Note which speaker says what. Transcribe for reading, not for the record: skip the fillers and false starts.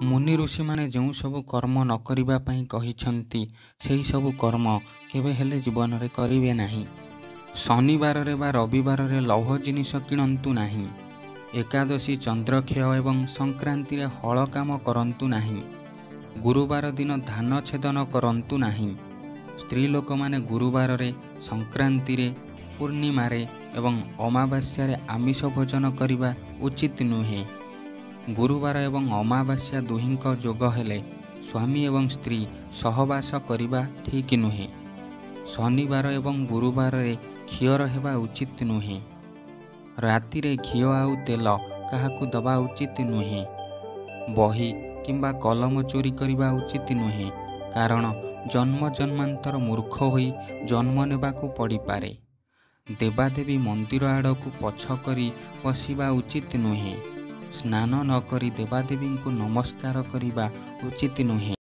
Speaker 1: ମୁନି ଋଷିମାନେ ଯେଉଁ ସବୁ କର୍ମ ନ କରିବା ପାଇଁ କହିଛନ୍ତି, ସେହି ସବୁ କର୍ମ କେବେ ହେଲେ ଜୀବନରେ କରିବେ ନାହିଁ। ଶନିବାରରେ ବା ରବିବାରରେ ଲୌହ ଜିନିଷ କିଣନ୍ତୁ ନାହିଁ। ଏକାଦଶୀ, ଚନ୍ଦ୍ରକ୍ଷୟ ଏବଂ ସଂକ୍ରାନ୍ତିରେ ହଳ କାମ କରନ୍ତୁ ନାହିଁ। ଗୁରୁବାର ଦିନ ଧାନ ଛେଦନ କରନ୍ତୁ ନାହିଁ। ସ୍ତ୍ରୀ ଲୋକମାନେ ଗୁରୁବାରରେ, ସଂକ୍ରାନ୍ତିରେ, ପୂର୍ଣ୍ଣିମାରେ ଏବଂ ଅମାବାସ୍ୟାରେ ଆମିଷ ଭୋଜନ କରିବା ଉଚିତ ନୁହେଁ। ଗୁରୁବାର ଏବଂ ଅମାବାସ୍ୟା ଦୁହିଁଙ୍କ ଯୋଗ ହେଲେ ସ୍ୱାମୀ ଏବଂ ସ୍ତ୍ରୀ ସହବାସ କରିବା ଠିକ୍ ନୁହେଁ। ଶନିବାର ଏବଂ ଗୁରୁବାରରେ ଖିଅର ହେବା ଉଚିତ ନୁହେଁ। ରାତିରେ ଘିଅ ଆଉ ତେଲ କାହାକୁ ଦେବା ଉଚିତ ନୁହେଁ। ବହି କିମ୍ବା କଲମ ଚୋରି କରିବା ଉଚିତ ନୁହେଁ, କାରଣ ଜନ୍ମ ଜନ୍ମାନ୍ତର ମୂର୍ଖ ହୋଇ ଜନ୍ମ ନେବାକୁ ପଡ଼ିପାରେ। ଦେବାଦେବୀ ମନ୍ଦିର ଆଡ଼କୁ ପଛ କରି ବସିବା ଉଚିତ ନୁହେଁ। ସ୍ନାନ ନ କରି ଦେବାଦେବୀଙ୍କୁ ନମସ୍କାର କରିବା ଉଚିତ ନୁହେଁ।